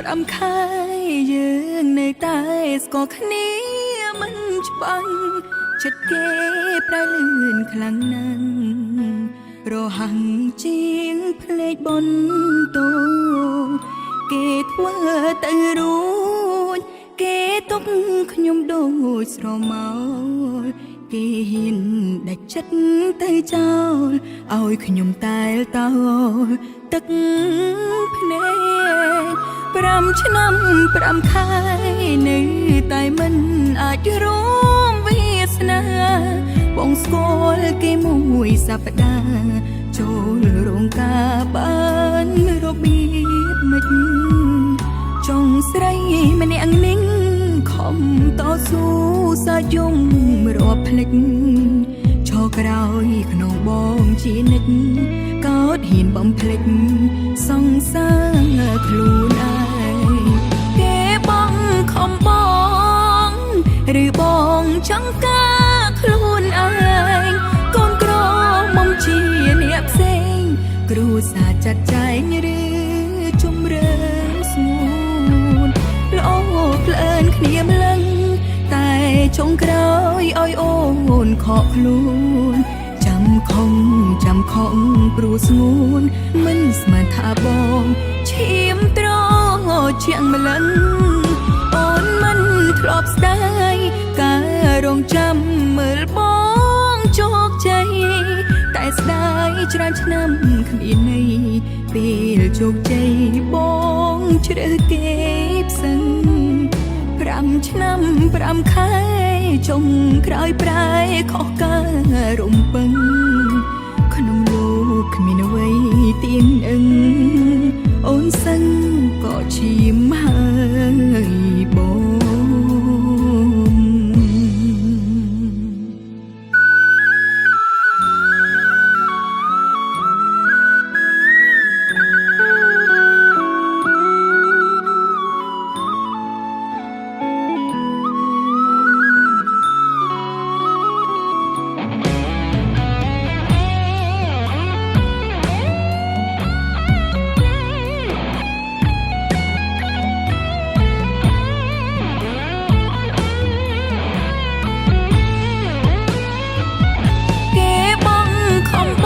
5ខែយើងនៅតែស្គាល់គ្នាមិនច្បាស់ចិត្តគេប្រែលឿនខ្លាំងណាស់រហ័សជាងភ្លេចបនតោគេធ្វើទៅរួចគេទុកខ្ញុំដូចស្រមោលគេហ៊ានដាច់ចិត្តទៅចោលឲ្យខ្ញុំតែលតោលទឹកភ្នែក5ឆ្នាំ5ខែនៅតែមិនអាចរួមវាសនាបងស្គាល់គេមួយសប្តាហ៍ចូលរោងការបានរបៀបមិនចង់ស្រីម្នាក់នេះខំតស៊ូសាយំរាប់ភ្លេចឈរក្រោយក្នុងបងជានិច្ចកោតហ៊ានបំភ្លេចសង្សារខ្លួនឯងគេបងខំបងឬបងចង់ការខ្លួនឯងកូនក្រមុំជាអ្នកផ្សេង គ្រួសារចាត់ចែងឬជំរឿស្ងួនល្អក្លឿនគ្នាម្លឹងតែចុងក្រោយឲ្យអូនខកខ្លួនចាំខំចាំខំព្រោះស្ងួនមិនស្មានថាបងឈាមត្រជាងម្លឹងអូនមិនធ្លាប់ស្ដាយការរងចាំមើលបងជោគជ័យតែស្ដាយច្រើនឆ្នាំគ្មានន័យពេលជោគជ័យបងជ្រើសគេផ្សិង5ឆ្នាំ5ខែចុងក្រោយប្រែខុសការរំពឹង ក្នុងលោកគ្មានអ្វីទៀងអឹងអូនសឹងក៏ឈាមហើយបង គេបងខំប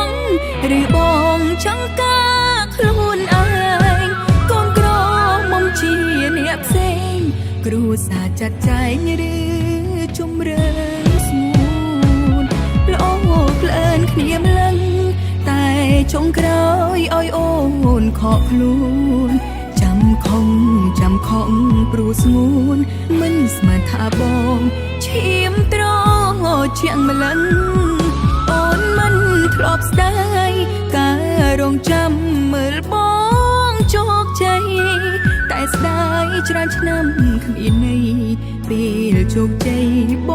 ងឬបងចង់ការខ្លួនឯងកូនក្រមុំជាអ្នកផ្សេង គ្រួសារចាត់ចែងឬជំរឿស្ងួនល្អក្លឿនគ្នាម្លឹងតែចុងក្រោយឲ្យអូនខកខ្លួនចាំខំចាំខំព្រោះស្ងួនមិនស្មានថាបងឈាមត្រជាងម្លឹងអូនមិនធ្លាប់ស្ដាយការរងចាំមើលបងជោគជ័យតែស្ដាយច្រើនឆ្នាំគ្មានន័យពេលជោគជ័យប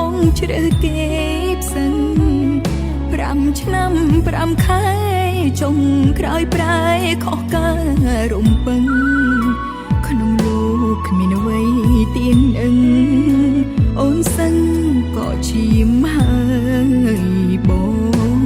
ងជ្រើសគេផ្សិង5ឆ្នាំ5ខែចុងក្រោយប្រែខុសការរំពឹង ក្នុងលោកគ្មានអ្វីទៀងអឹងអូនសឹងក៏ឈាមហើយបង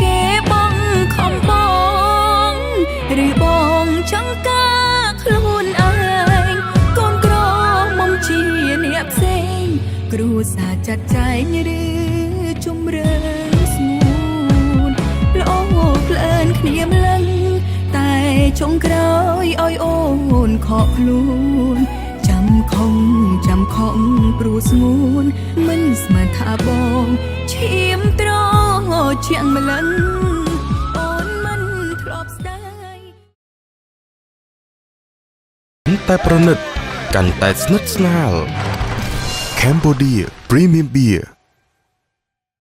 គេបងខំបងឬបងចង់ការខ្លួនឯងកូនក្រមុំជាអ្នកផ្សេង គ្រួសារចាត់ចែងឬជំរឿស្ងួនល្អក្លឿនគ្នាម្លឹងតែចុងក្រោយឲ្យអូនខកខ្លួនចាំខំចាំខំព្រោះស្ងួនមិនស្មានថាបងឈាមត្រជាងម្លឹងអូនមិនធ្លាប់ស្ដាយ កាន់តែប្រណិតកាន់តែស្និទ្ធស្នាល Cambodia Premium Beer.